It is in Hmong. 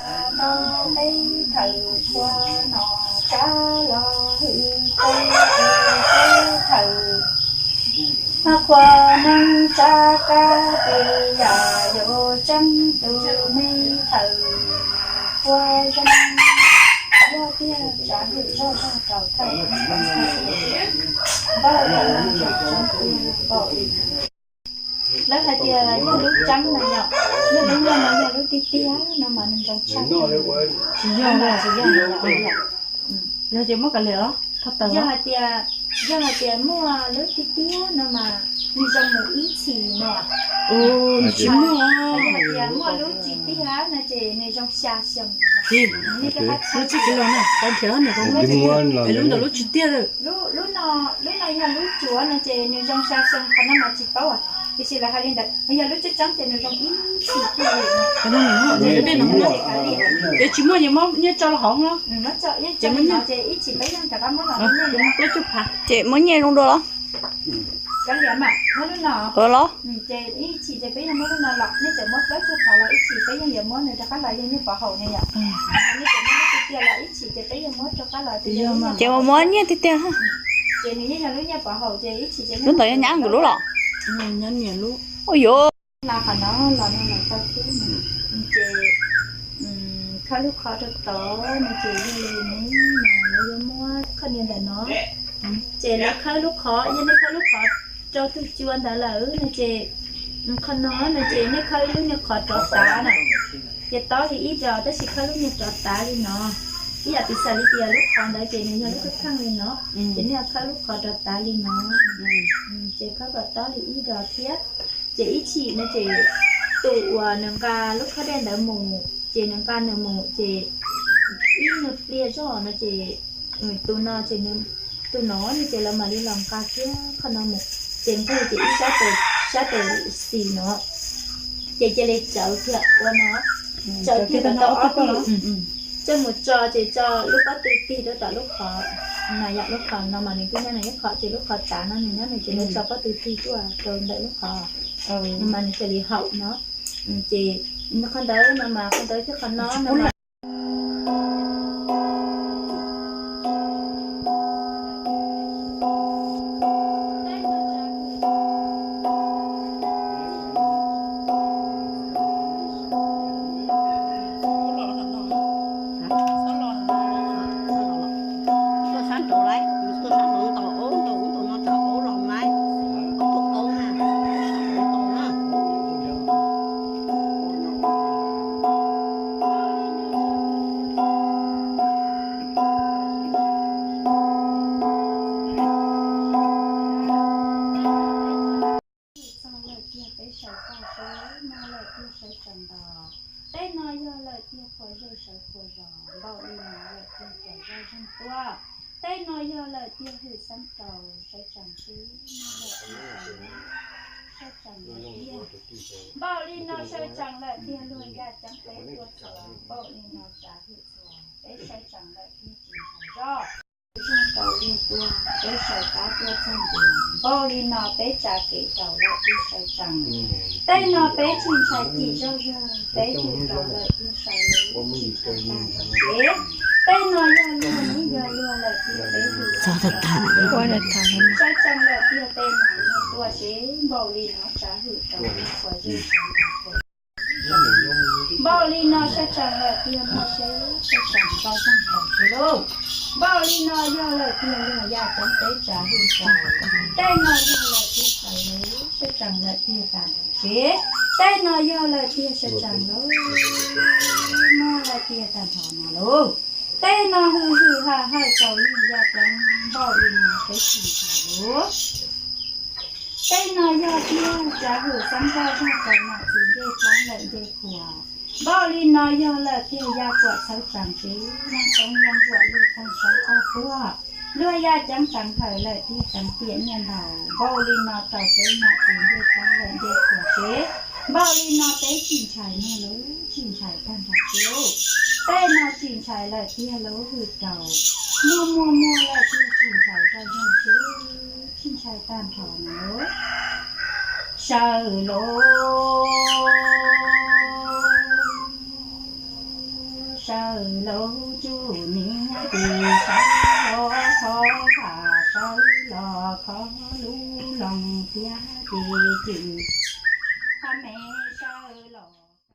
Noj peb thawm qhua no tsav los hwm tau peb thawm, qhua neeb tsav kab tis yam yuav tseeb tus me thawm qhua zoo. Yog tiag tsav hwm zoj zog rau thawm npauj li no zoo tseeb tiag npauj li. Lawv hais tias yog lub tseeb na yom, yog lub no mas yog lub tiag tiag no mas nws zoo tshaj. Tsis yog, tsis yog. Yog ces muab kav liam los thov tawm. Yog hais tias, yog hais tias muaj lub tiag tiag no mas nws zoo mus ib txhis no. Tsis muaj. Yog hais tias muaj lub tsis tiag no ces nws zoo xya xyoo. Lub tsis tiag no, lub ntawm lub tsis tiag. Lub no, lub no yog lub tsuav no ces nws zoo xya xyoo, qhov no mas tsis paub. Tiam sis lawv hais li ntawd, yog lub tseeb tseeb ces nws zoo ib txhis tiag li. Es tsis muaj ces muab nyiaj tso los hauv no. Ces muab nyiaj, ces ib txhis peb yeej rov qab muab los. Ces muab nyiaj zoo dua los. Kav liam mas muab lub no los. Ces ib txhis ces peb yeej muab lub no los, nej tseem muab plaub tsug qhov los ib txhis peb yeej yuav muab nws rov qab los yog nyiaj pov haum ne yom. Nej tseem muab lub tiag tiag los ib txhis ces peb yeej muab rov qab los. Ces muab nyiaj tiag tiag. Ces nws yeej yog lub nyiaj pov haum ces ib txhis ces lub ntawd yog nyab nkawd lub los? Ua yuav los qhov no los no los tau xwb. Ces khawb lub qhov rau tod no ces yog li ne, lawv yuav muab qhov niag ntawm no. Ces lawv khawb lub qhov, yog nej khawb lub qhov rau tus cua ntawd lawm no ces, qhov no no ces nej khawb ib lub niag qhov rov tav na, ces tob li ib dos tab sis khawb lub niag rov tav li no. Ib yam piv xam li tias lub qhov ntawd ces nws yog lub kheej kheej li no, ces nej khawb lub qhov rov tav li no, ces khawb kom tob li ib dos thiab. Ces ib txhis no ces tus uas nws nqa lub khob dej ntawd mus ces nws nqa nws mus ces ib nyuag pliag zog no ces tus no ces, tus no no ces lawv mam li los nqa kiag qhov no mus, ces nqug ces ib sab tes, sab tes xis no, ces cia li tsawv kiag ua no, tsawv kiag tau ob peb lub, coj mus tso ces tso lub pob tw tig rau tom lub qhov, no yog lub qhov no mas nws twb nyob nws ib qho ces lub qhov tav no nws nyob nws ces lawv tso pob tw tig tuaj rau ntawm lub qhov, nws mas nws thiaj li haum no. Ces qhov ntawd no mas qhov ntawd thiab qhov no no mas tuaj sab nraud lawm, tuaj sab nraud ntau aub ntau ub ntau no tsam aub los mas, aub tuaj aub na, tuaj sab nraud ntau na. Txog lawm tiag peb sawv tag seb no lawm tiag sawv tsees nto. Peb no yog lawm tiag qhua zej sawv qhua zos, npaum li no lawm tiag peb zej zeeg tuaj. Peb no yog lawm tiag hwm xeeb rau sawv tsees seb no lawm tiag sawv tsees lawm tiag. Npaum li no sawv tsees lawm tiag luag yaj ceeb peb tuaj txog, npaum li no tsav hwm txog peb sawv tsees lawm tiag tsis ntshai zog. Zog rau luag tuaj peb sawv tab tuaj txog ntua, npaum li no peb tsav kev rau lawm tiag sawv tsees. Tej no peb tsis ntshai cim zog zog, peb hwm rau lawm tiag sawv lub tsis ntshai tag nrho kev. Tej no yog luag neb yog luag lawm tiag peb hwm sawv tsees lawm tiag tej no luag tuaj seb npaum li no tsav hwm rau luag qhua zej sawv ntau qhua. Npaum li no sawv tsees lawm tiag muaj seb sawv tsees tau zeeg tau seb lauj. Npaum li no yog lawm tiag luag yaj ceeb peb tsav hwm rau. Tej no yog lawm tiag sawv lub sawv tsees lawm tiag tag nrho seb. Tej no yog lawm tiag sawv tsees lauj, muaj lawm tiag tag nrho no lauj. Tej no hwm hwm hawm hawm rau luag yaj ceeb npaum li no peb tsis ntshai lauj. Tej no yog tiag tsav hwm xeeb rau zog rau nom txiv ncej dlaab lawm ncej qhua. Npaum li no yog lawm tiag yaj kuam txhawb tsees seb naj toob yaj huam luj taag saub txaj puag. Luag yaj ceeb teev hawm lawm tiag teev tiam nyiaj ntaus. Npaum li no rau peb nom txiv ncej dlaab lawm ncej qhua seb. Npaum li no peb tsis ntshai muag lauj, tsis ntshai tag nrho seb lauj. Tej no tsis ntshai lawm tiag lauj hwm rau. Muaj muaj muaj lawm tiag tsis ntshai zoj zog seb, tsis ntshai tag nrho no lauj. Sawv lauj. Sawv los tsuj niam tis, sawv los kho vam, sawv los kho lub loog thiab ces cim qhov me sawv los.